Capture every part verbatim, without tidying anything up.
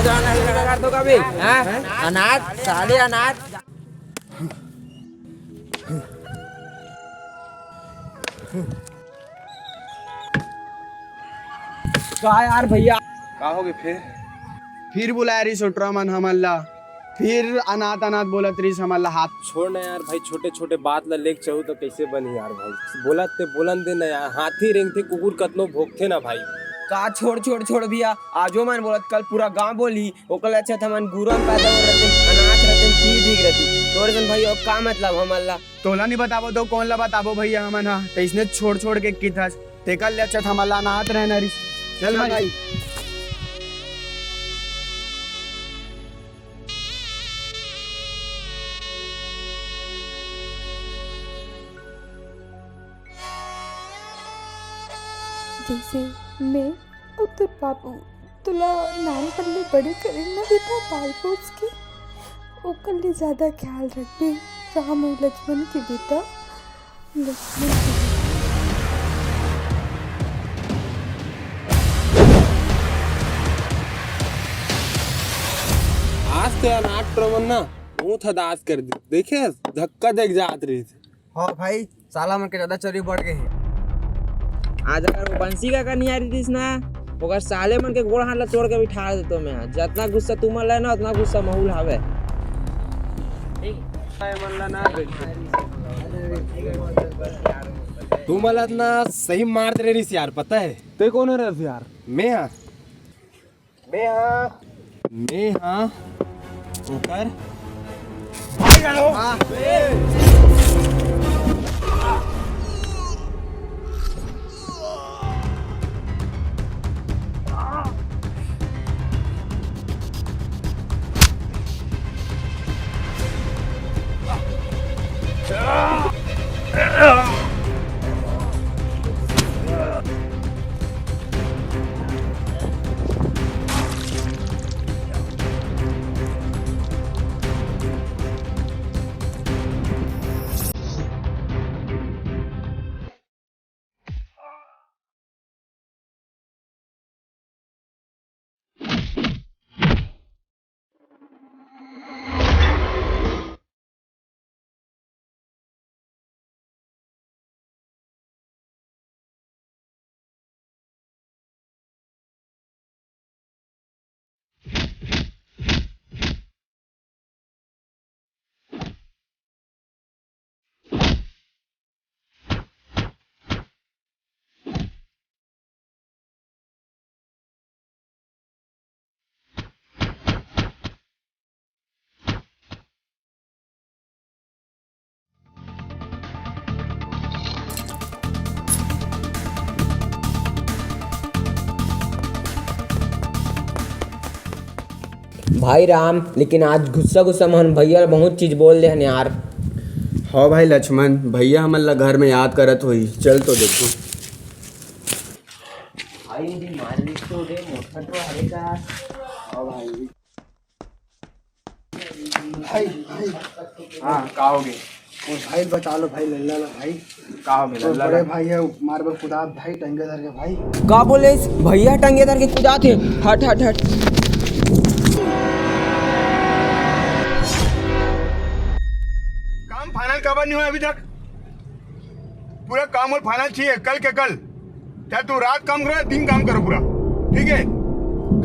कर दो कभी, हाँ? अनाथ, साले अनाथ। का यार भैया? का होगे फिर? फिर बुलाए रहिस ओटरा मन हमन ला, फिर अनाथ अनाथ बोलत रहिस हमन ला हाथ। छोड़ ना यार भाई, छोटे छोटे बात ला लेके चलू तो कैसे बनी यार भाई? बोलत ते बोलन दे ना यार, हाथी रेंगथे, कुकुर कतनो भोंकथे ना भाई। का छोड़, छोड़, छोड़ भैया, आजो मन बोलत, कल पूरा गांव बोली, ओकर ले अच्छा त हमन गुरु म पैदा हो रहते, अनाथ रहते, ठीक, ठीक रहती। तोरे जन भाई, अब का मतलब हमन ला? तोला नहीं बताबो तो कौन ला बताबो भैया हमन हा, त इसने छोड़ छोड़ के किथस, तेकर ले अच्छा त हमन ला अनाथ रहना रहिस। चल भाई। जैसे मैं अउ तोर बाबू तोला नानपन ले बड़े करेन ना बेटा, पाल पोस के, ओकर ले ज्यादा ख्याल रखबे राम अउ लक्ष्मण के बेटा, लक्ष्मण के। आज तो यार नाट प्रमन ना बहुत हदास कर दी, देखे धक्का देके जात रहिस। हाँ भाई, साला मन के ज्यादा चोरी बढ़ गए हे। आज अगर वो बंसी का कनिया रहिस ना, ओकर साले मन के गोड़ हाथ ला तोड़ के बिठा देतो मैं। जितना गुस्सा तुमन ला ना, उतना गुस्सा महू ला हवे। तुमन ला ना सही मार दे रहिस यार, पता है? ते कौन है रस यार? मैं हाँ। मैं हाँ। मैं हाँ। ओकर। भाई राम, लेकिन आज गुस्सा गुस्सा में हमन भैया ला बहुत चीज बोल दे हन यार। हाँ भाई लक्ष्मण, भैया हमन ला घर में याद करत होही, चल तो देखो। भाई, ये मालिक तो रे, मोटा तो हरे का। हाँ भाई। भाई, भाई। हाँ, का होगे? वो भाई बचा लो भाई, लल्ला ला भाई। का होगे, तो लल्ला बड़े ला? भाई है, मार बर कुदात भाई, टंगे धर के भाई। का बोले इस भैया, टंगे धर के कुदात हे? हट, हट, हट। काम फाइनल काबर नहीं हुआ अभी तक? पूरा काम और फाइनल चाहिए कल के कल। चाहे तू रात काम करो या दिन काम करो पूरा, ठीक है?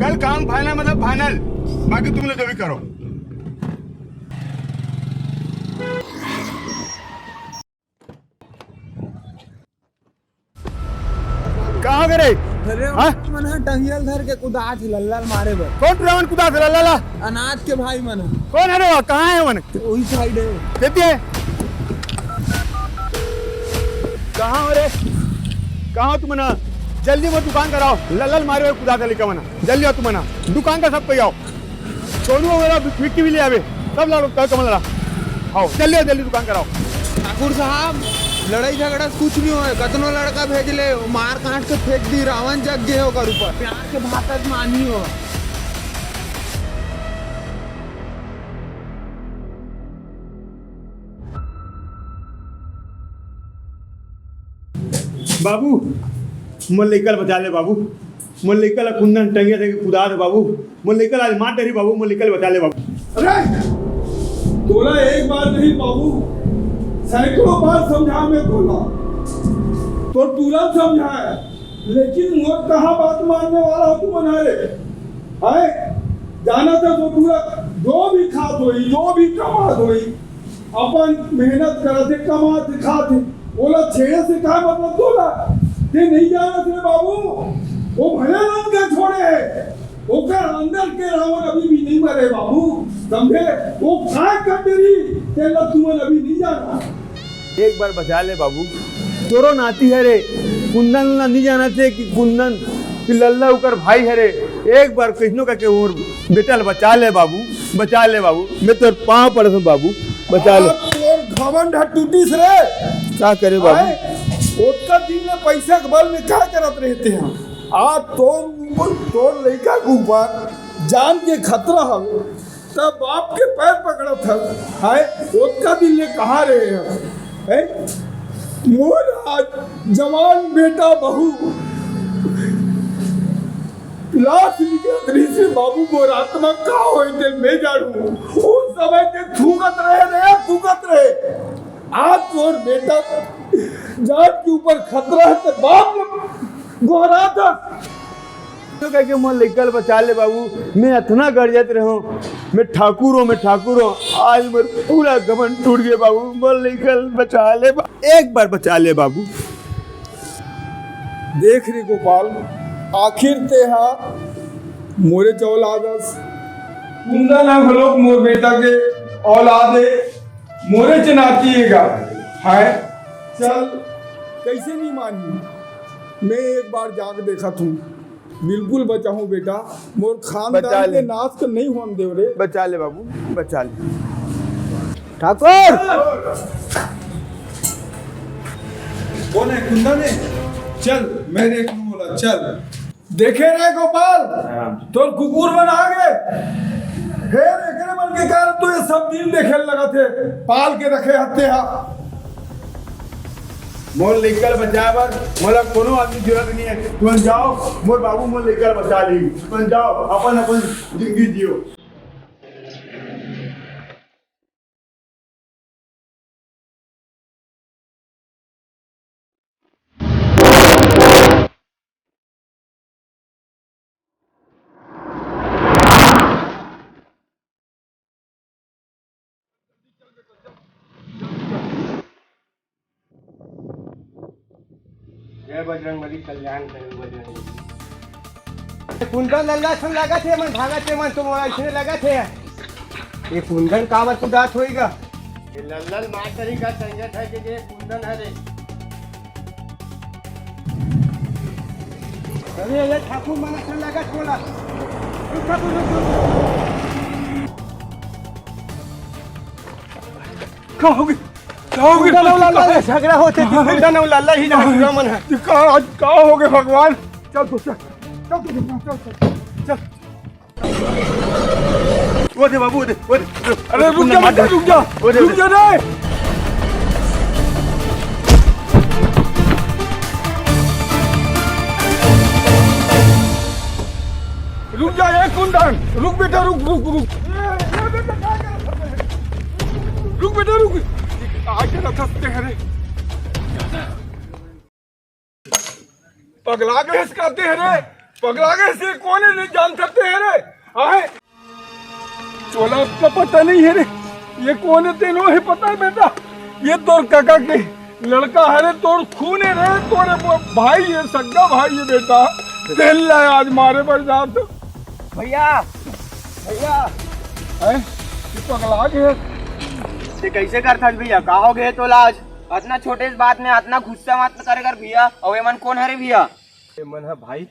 कल काम फाइनल, मतलब फाइनल, बाकी तुम लोग जो भी करो। कहाँ गए रे? अरे हाँ? मन ह टंगियल धर के कुदात हे लल्ला ल मारे बर। कौन टुरा मन कुदात हे लल्ला ला? अनाथ के भाई मन ह। कौन है रे वो? कहाँ है मन? वही साइड है। देती है। कहाँ हो रे? कहाँ हो तुमन? जल्दी मोर दुकान कर आओ। लल्ला ल मारे बर कुदात हे लइका मन ह। जल्दी आओ तुमन। दुकान कर सब कोई आओ। सोनू वगैरह विक्की भी ले आवे, सब ला कह कमल ला। आओ, जल्दी आओ, जल्दी दुकान कर आओ। ठाकुर साहब, लड़ाई झगड़ा से कुछ नहीं होए, कतनो लड़का भेज ले, मार काट के फेंक दी, रावण जग गए ओकर ऊपर। प्यार के भाषा से मानी हो। बाबू, मोर लइका ल बचा ले बाबू। मोर लइका ला कुंदन टंगे टंगे कुदात हे बाबू। मोर लइका ला आज मार डरही बाबू, मोर लइका ला बचा ले बाबू। अरे, तोला एक बार नहीं बाबू, सैकड़ों बार समझा मैं तोला, तो तुरंत समझाए, लेकिन मोर कहाँ बात मानने वाला हो तुमन हरे? हैं? जाना था तो पूरा जो भी खात होई, जो भी कमात होई, अपन मेहनत करत हे, कमात हे, खात हे, ओला छेड़े से का मतलब तोला? ते नहीं जानत रे बाबू, वो भले लंका छोड़े हे, ओकर अंदर के रावण अभी भी नहीं मरे बाबू, समझे? वो काय कर डरही, तेला तुमन अभी नहीं जाना। एक बार बचा ले बाबू, तोरो नाती हरे, कुंदन ला नहीं जानत हे कि कुंदन, कि लल्ला ओकर भाई हरे। एक बार कइसनो करके मोर बेटा ला बचा ले बाबू, बचा ले बाबू, मैं तोर पाँव पड़त हूँ बाबू, बचा ले। आज तोर घमंड ह टूटिस रे। का करे बाबू? आए, ओतका दिन ले पैसा के बल में का करत रहे ते? आज तोर ऊपर, तोर लइका के ऊपर जान के खतरा हवे, त बाप के पैर पकड़त हस, हाय, ओतका दिन ले कहाँ रहे हस, हैं? मोर आज जवान बेटा बहू लाश निकलत रहिस हे बाबू, मोर आत्मा का होय ते मैं जानहूँ। ओ समय ते थूकत रहे रे, थूकत रहे। आज तोर बेटा जान के ऊपर खतरा हे, ते बाप गोहरात हस। तो कह के मोर लइका ल बचा ले बाबू, मैं अतना गरजत रहूं, मैं ठाकुर हूं, मैं ठाकुर हूं। आज मोर पूरा घमंड टूट गया बाबू, मोर लइका ल बचा ले बा-, एक बार बचा ले बाबू। देख रे गोपाल, आखिर ते हा मोरे च औलाद अस। कुंदन हा घलोक मोर बेटा के औलाद हे, मोरे च नाती हे गा। हाय, चल, कइसे नहीं मानही? मैं एक बार जाके देखत हूँ। बिल्कुल बचाहूँ बेटा, मोर खानदान बचा ले। के नाश तो नहीं होन देव रे। बचा ले बाबू, बचा ले। ठाकुर! कौन है? कुंदन है? चल, मैं देख लूँ बोला, चल। देखे रे गोपाल, हाँ। तोर कुकुर मन आ गे। फेर एकरे मन के कारण तो ये सब दिन देखे लगत हे, पाल के रखे हत्ते हा। मोर लइका ल बचाए बर मोला कोनो आदमी जरूरत नहीं है। तुमन जाओ, मोर बाबू मोर लइका ल बचा ली। तुमन जाओ, अपन अपन जिंदगी जियो। जय बजरंग बली, कल्याण करे बजरंग बली। कुंदन लल्ला सुन लगत हे, मन भागत हे, मन तो मोला इसने लगत हे। ये कुंदन काबर कुदात होई गा? ये लल्ला मार करी का संगत है कि ये कुंदन हरे। अरे, ये ठाकुर मन सुन लगत मोला। रुक ठाकुर, रुक, रुक, रुक। का होगे? का होगे? कुंदन अउ लल्ला ले झगड़ा होथे, हाँ। कुंदन अउ लल्ला ही झगड़ा मन हे। का, आज का होगे भगवान? चल तो चल। चल तो चल, चल, चल। चल। ओ दे बाबू, ओ दे, ओ दे। अरे रुक जा, रुक जा, रुक जा। ओ दे, ओ दे। रुक जा रे। रुक जा, ए कुंदन, रुक बेटा, रुक, रुक, रुक। ए, ए बेटा, का करत हस? रुक बेटा, रुक। आके रखते हैं रे। पगला गे हस का ते रे? पगला गे हस, ये कोन हे, नहीं जान सकते हैं रे? आए? तोला का पता नहीं हे रे, ये कोन हे, तेनो हे पता हे बेटा? ये तोर काका के लड़का हरे, तोर खून हे रे, तोरे ब-, भाई हे, सगा भाई हे बेटा। तेला आज मारे बर जात। भैया, भैया। हैं? ये पगला गे हे। ते कइसे करथस भैया? का होगे तोला आज? अतना छोटे से बात में अतना गुस्सा मत करे कर भैया। अउ एमन कोन हरे भैया? एमन ह भाई,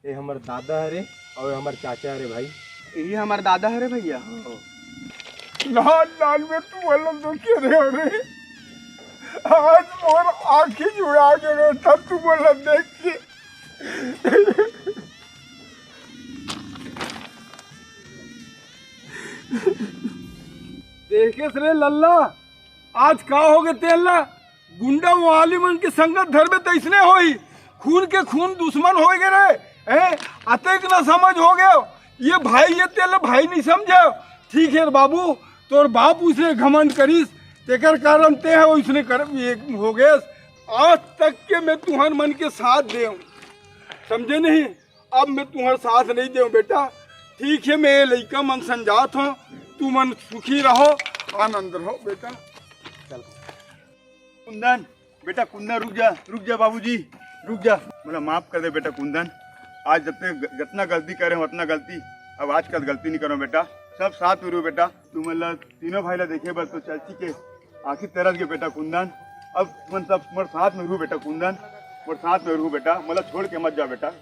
ए हमर दादा हरे अउ ए हमर चाचा हरे भाई। यही हमर दादा हरे भैया। लाल लाल में तू वाला दुखे रे, अरे आज मोर आँखी जुड़ा गे बेटा, तू वाला देख के। देखेस रे लल्ला, आज का होगे तेला? गुंडा वाली मन के संगत धरबे तइसने होई। खून के खून दुश्मन होय गे रे। हैं? अतेक ना समझ हो गए, ये भाई, ये तेला भाई नहीं समझे। ठीक है बाबू, तोर बाप उसने घमंड करिस, तेकर कारण ते है उसने कर, ये हो गए। आज तक के मैं तुहर मन के साथ दे हूँ, समझे नहीं? अब मैं तुहर साथ नहीं दे हूँ बेटा। ठीक है, मैं लइका मन संजात हूँ, तू मन सुखी रहो, आनंद रहो बेटा। कुंदन, बेटा कुंदन, रुक जा, रुक जा बाबूजी, रुक जा। मोला माफ कर दे बेटा कुंदन। आज जब तक जतना गलती करे हूँ उतना गलती, अब आज कल गलती नहीं करो बेटा। सब साथ में रहू बेटा। तू मन ला तीनों भाई ला देखे बर तो चाची के आँखी तरस गए बेटा कुंदन। अब तुमन सब मोर साथ में रहू बेटा कुंदन, मोर साथ में रहू बेटा, मोला छोड़ के मत जा बेटा।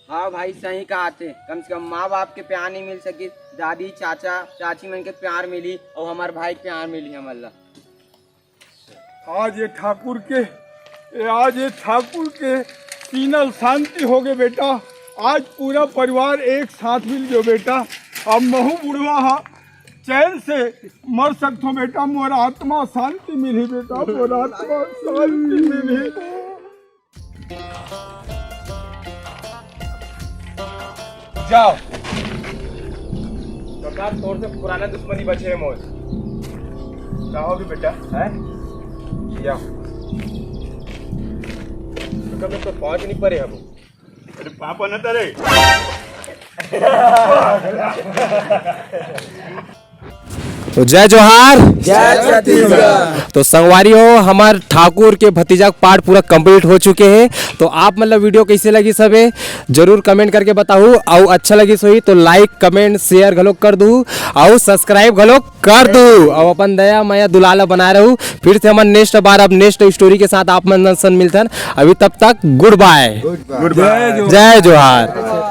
हाँ भाई, सही कहा थे। कम से कम माँ बाप के प्यार नहीं मिल सकी, दादी, चाचा, चाची मन के प्यार मिली और हमारे भाई के प्यार मिली हमन ला। आज ये ठाकुर के, ये आज ये ठाकुर के सीना ल शांति हो गए बेटा। आज पूरा परिवार एक साथ मिल गयो बेटा। अब महू बुढ़वा हा चैन से मर सकथो बेटा। मोर आत्मा शांति मिली बेटा, मोर आत्मा शांति मिली। जाओ। सरकार, तोर से पुराना दुश्मनी बचे है मोर। का हो भी बेटा? हैं? या। तो कब तो पहुंच नहीं परे हम। अरे पापा न तरे। तो जय जोहार। जय छत्तीसगढ़। तो संगवारी हो, हमार ठाकुर के भतीजा के पाठ पूरा कंप्लीट हो चुके हैं। तो आप मतलब वीडियो कैसे लगी सबे जरूर कमेंट करके बताहू, और अच्छा लगी सोई तो लाइक, कमेंट, शेयर घलो कर दू, और सब्सक्राइब घलो कर दू, और अपन दया मया दुलाला बनाए रहू। फिर से हमारे नेक्स्ट बार अब नेक्स्ट स्टोरी के साथ आप मन सन मिलथन। अभी तब तक गुड बाय। गुड बाय। जय जोहार। जय जोहार।